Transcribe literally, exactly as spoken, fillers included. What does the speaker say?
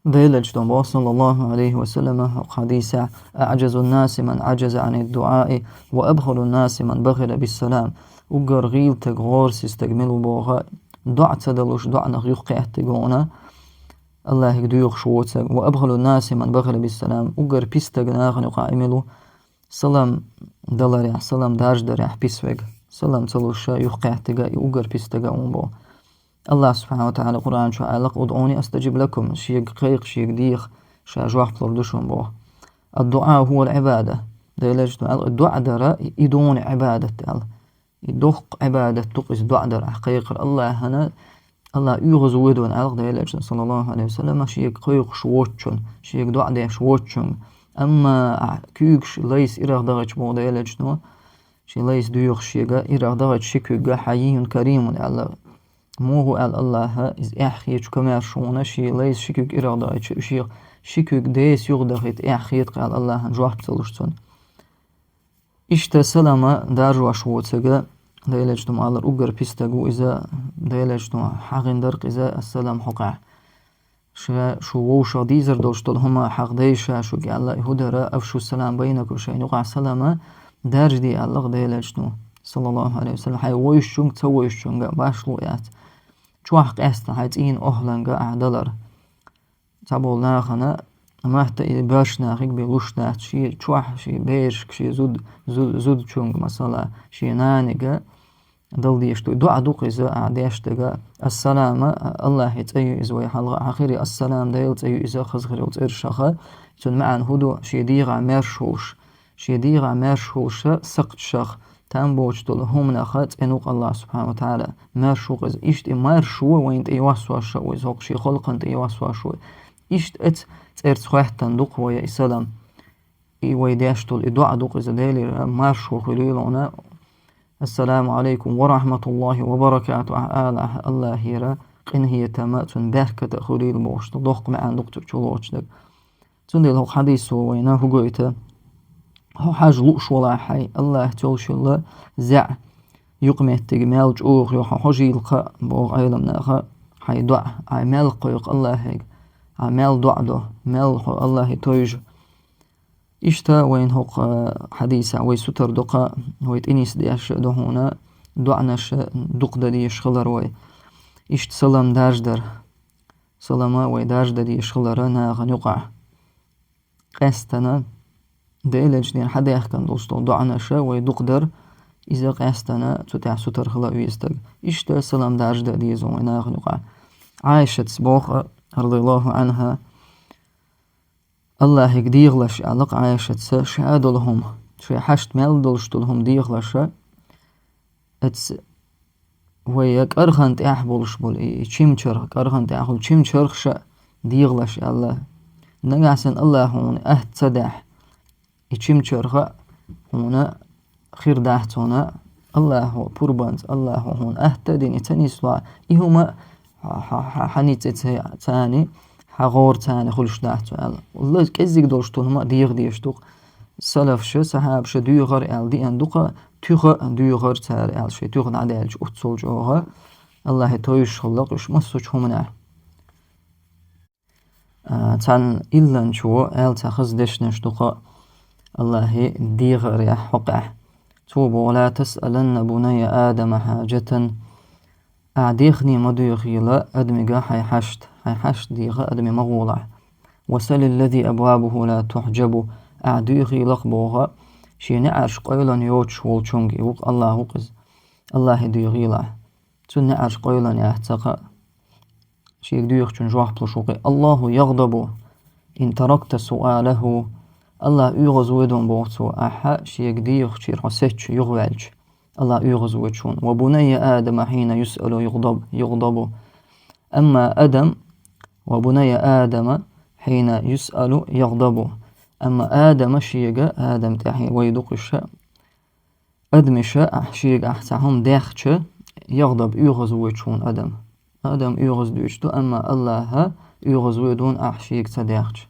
Делачу боху, саллаллаху алейхи ва саллама, хьадисехь: «أعجز الناس من عجز عن الدعاء، وأبخل الناس من بخل بالسلام». Уггар гӀийлтаг, гӀорасизтаг мила ву боху, доӀа ца далуш, доӀанах юхакхеттиг ву, Аллахьига доьхуш воцург. «وأبخل الناس من بخل بالسلام». Уггар пистаг нахана юкъахь мила ву, салам даларехь, салам даржадарехь писвег. Салам ца луш юхакхеттиг а, и уггар пистаг а ву боху. Аллах субхьана ва тагӀала Къуръан чу аьлла: «ادعوني أستجب لكم», шега кхайкха, шега деха, ша жоп лур ду шуна боху. «الدعاء هو العبادة». Делачу аьлла, доӀа дар а, и дуьне Ӏибадат аьлла. И доккха Ӏибадат ду-кх иза доӀа дар, ахь кхайкхар Аллахьана, Аллах оьгӀазводу аьлла Делачу, саллаллаху алейхи ва саллама, шега кхойкхуш воцучунна, шега доӀа деш воцучунна. Амма ахь куьйгаш лайса ирах дахча боху Делачу, шен лайса доьхуш шега, ирах дахча ши куьг а, «حيي كريم» аьлла. Муха аьлла Аллаха, иза эхь хеташ, комаьрша ву, шен лайса ши куьг ирах дахча, шен ши куьг деса юхадахийта эхь хета-кх аьлла Аллахьана, жоп ца луш цунна. Иштта салама даржош воцург а, Делачу ма аллара, уггар пистаг ву иза, Делачу хьахийна дара-кх иза, ассалам хьокъехь. Ша шу вовшах дийзар долуш долу хӀума хьахдайша шуьга аьлла, и хӀун дара, «أفشوا السلام بينكم», шайна юкъахь салама даржаде аьлла-кх Делачу, саллаллаху алейхи ва саллам, хьайн вуьйцучуьнга, ца вуьйцучуьнга башхало яц. Чохь къаьстина хьайн цӀийнан охьаланга ахь далар. Цхьаболу нахана матта и боьрша нахе бен луш дац, шен чохь, шен берашка, шен зуд-, зу-, зудчуьнга, масала, шен нанега дала дезаш ду. ДоӀа ду-кх иза ахь деш дерг. Ассалама Аллахьан цӀе ю иза, вай хьалха хьахийра, ассалам Делан цӀе ю иза, хазахетарал цӀерашха. Цуьнан маьӀна хӀун ду? Шен дегӀах маьрша хуьлуш. Шен дегӀах маьрша хуьлуш, сакхташах, там боцуш долу хӀуманах цӀена ву-кх Аллах субхьана ва тагӀала. Маьрша ву-кх иза. Иштта и маршо вайна тӀе йоссош а ву иза, хӀокху шен халкъана тӀе йоссош а ву. Иштта оцу цӀерца хоьттина ду-кх вай и салам. И вай деш долу и доӀа ду-кх иза, Делера маршо хуьлийла хьуна. «السلام عليكم ورحمة الله وبركاته», ахь алахь, Аллахьера къинхетам а, цуьнан беркат а хуьлийла бохуш ду, доккха маьӀна ду-кх цу чу лоцуш дерг. Цундела хӀокху хьадисо вайна хӀун гойту? Хьо хьажа лууш валахь хьайн, Аллахьца йолуш йолу зӀе юкъаметтиг мел чӀогӀа ю хьо хьожийла-кх, боху Ӏеламнаха, хьайн доӀа, хьайн мел кхойкху Аллахьига, хьайн мел доӀа до, мел хьо Аллахье товжа. Иштта вайна хӀокху хьадисехь вай сутара ду-кх, вай тӀе нисдеш а ду хьуна, доӀанаш дукха дан дезаш хилар вай. Иштта салам даржадар. Салама вай даржадан дезаш хилар нахана юкъахь. Къаьстина, Делан дийнахь хьадаьхкина долуш долу доӀанаш вай дукха дар, иза къаьстина цу тӀехь сутара хила а веза стаг. Иштта салам даржадан деза вай нахана юкъахь. Ӏайшатс боху, радияллаху Ӏанха, Аллахьига дехалаш аьлла-кх Ӏайшатс, ша долу хӀума, шайн хьашт мел долуш долу хӀума дехалаш, оцу вай кӀархана тӀехь болуш болу, и, и чимчарх, кӀархана тӀехь болу чимчархаш а дехалаш аьлла. Нагахь санна Аллахьа хьуна атта ца дахь, и чимчарх а хьуна хир дахь цунна, Аллахьа пурбанца, Аллахьа хьуна атта а дина, и ца нислахь, и хӀума хьа-, хьа-, хьа-, хьан ницкъ ца-, царна, хьан гӀора царна хуьлуш дахь цо аьлла. Ла-, кӀеззиг долуш долу хӀума а деха дезаш ду-кх. Салафаша, сахьабаша доьхура аьлла деана ду-кх, туьха а доьхура цара аьлла, шайн туьха дӀадаьлча оццул чӀогӀа Аллахье товжаш хилла-кх уьш массочу хӀуманехь. А, цхьана илланчо аьлла цхьа хаза дешнаш ду-кх Аллахье дехарехь хьокъехь. Цо боху: «لا تسألن بني آدم حاجة». Ахьа дехне ма доьхийла адамига хьайн хьашт, хьайн хьашт деха адаме ма гӀолахь. «وسل الذي أبوابه لا تحجب». Ахьа доьхийла-кх боху шен неӀарш къойлан йоцуш волчуьнга, и ву-кх Аллах ву-кх иза. Аллахье доьхийла ахьа. Цуьнан неӀарш къойлан яц-кх. Шега доьхучунна жоп луш ву-кх и. «الله يغضب إن تركت سؤاله». Аллах оьгӀазводу боху цо, ахьа шега доьхучуьра хьо сецча, юхаваьлча. Аллах оьгӀазводу хьуна. «وبني آدم حين يسأل يغضب، يغضب». Амма адам, «وبني آدم حين يسأل يغضب». Амма Адама шега, Адам тӀехь вай ду-кх уьш, адамаша ахь шега ахь цхьа хӀума даьхча, «يغضب», оьгӀазводу хьуна адам. Адам оьгӀаздуьйцуш ду, амма Аллахьа оьгӀазводу ахь шега ца даьхча.